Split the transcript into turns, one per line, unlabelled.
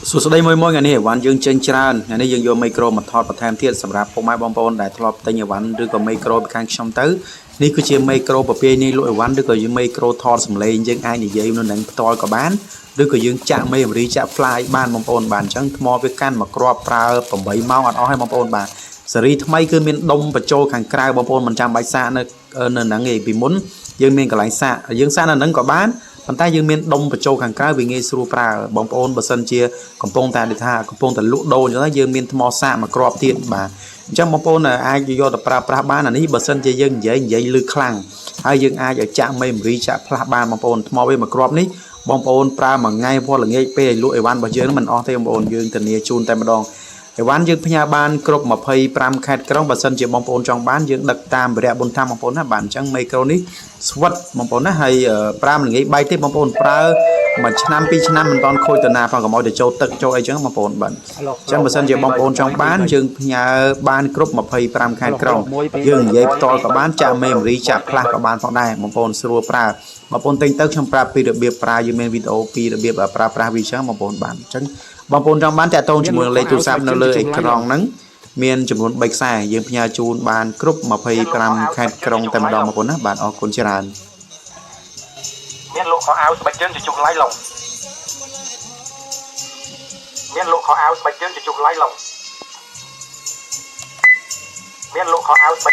សួស្តីមួយមួយថ្ងៃនេះអីវ៉ាន់យើងចេញច្រើនថ្ងៃនេះយើងយកមីក្រូមកថតបន្ថែមទៀតសម្រាប់ពុកម៉ែបងប្អូនដែលធ្លាប់ទិញអីវ៉ាន់ឬក៏មីក្រូពីខាងខ្ញុំទៅនេះគឺជាមីក្រូប្រពៃណីលក់អីវ៉ាន់ឬក៏យើងមីក្រូថតសំឡេងយើងអាចនិយាយនៅនឹងផ្ទាល់ក៏បានឬក៏យើងចាក់ memory ចាក់ flash បានបងប្អូនបាទអញ្ចឹងថ្មវាកាន់មួយគ្រាប់ប្រើ8ម៉ោងអត់អស់ទេបងប្អូនបាទសេរីថ្មីគឺមានដុំបញ្ចូលខាងក្រៅបងប្អូនមិនចាំបាច់សាកនៅនៅហ្នឹងឯងពីមុនយើងមានកន្លែងសាកយើងសាកនៅហ្នឹងក៏បានប៉ុន្តែយើងមានដុំបញ្ចូលខាងក្រៅវាងាយស្រួលប្រើបងប្អូនបើសិនជាកំពុងតែដូចថាកំពុងតែលក់ដូរអញ្ចឹងយើងមានថ្មសាកមួយគ្រាប់ទៀតបាទអញ្ចឹងបងប្អូនអាចយកទៅប្រើប្រាស់បានអានេះបើសិនជាយើងនិយាយនិយាយលឺខ្លាំងហើយយើងអាចឲ្យចាក់ memory ចាក់ flash បានបងប្អូនថ្មវាមួយគ្រាប់នេះបងប្អូនប្រើមួយថ្ងៃវល់ល្ងាចពេលឲ្យលក់អីវ៉ាន់របស់យើងមិនអស់ទេបងប្អូនយើងធានាជូនតែម្ដងអីវ៉ាន់យើងផ្ញើបានគ្រប់25ខេត្តក្រុងបើសិនជាបងប្អូនចង់បានយើងដឹកតាមវរៈបុនធម្មបងប្អូនណាបាទអញ្ចឹងមីក្រូនេះស្វិតបងប្អូនណាហើយប្រើមួយល្ងាចបែកទេបងប្អូនប្រើមួយឆ្នាំពីរឆ្នាំមិនតាន់ខូចតាណាផងកុំឲ្យទៅចូលទឹកចូលអីចឹងបងប្អូនបាទអញ្ចឹងបើសិនជាបងប្អូនចង់បានយើងផ្ញើបានគ្រប់25ខេត្តក្រុងយើងនិយាយផ្ទាល់ក៏បានចាក់ memory ចាក់ flash ក៏បានផងដែរបងប្អូនស្រួលប្រើបងប្អូនទិញទៅខ្ញុំប្រាប់ពីរបៀបប្រើយើងមានវីដេអូពីរបៀបប្រើប្រាស់វាចឹងបងប្អូនបាទអញ្ចឹងបងប្អូនចង់បានតាក់ទងជាមួយនឹងលេខទូរស័ព្ទនៅលើអេក្រង់ហ្នឹងមានចំនួន3ខ្សែយើងផ្ញើជូនបានគ្រប់25ខេត្តក្រុងតែម្ដងបងប្អូនណាបាទអរគុណច្រើន
មានលក់ខោអាវស្បែកជើងជជុះឡៃឡុងមានលក់ខោអាវស្បែកជើងជជុះឡៃឡុងមានលក់ខោអាវស្បែក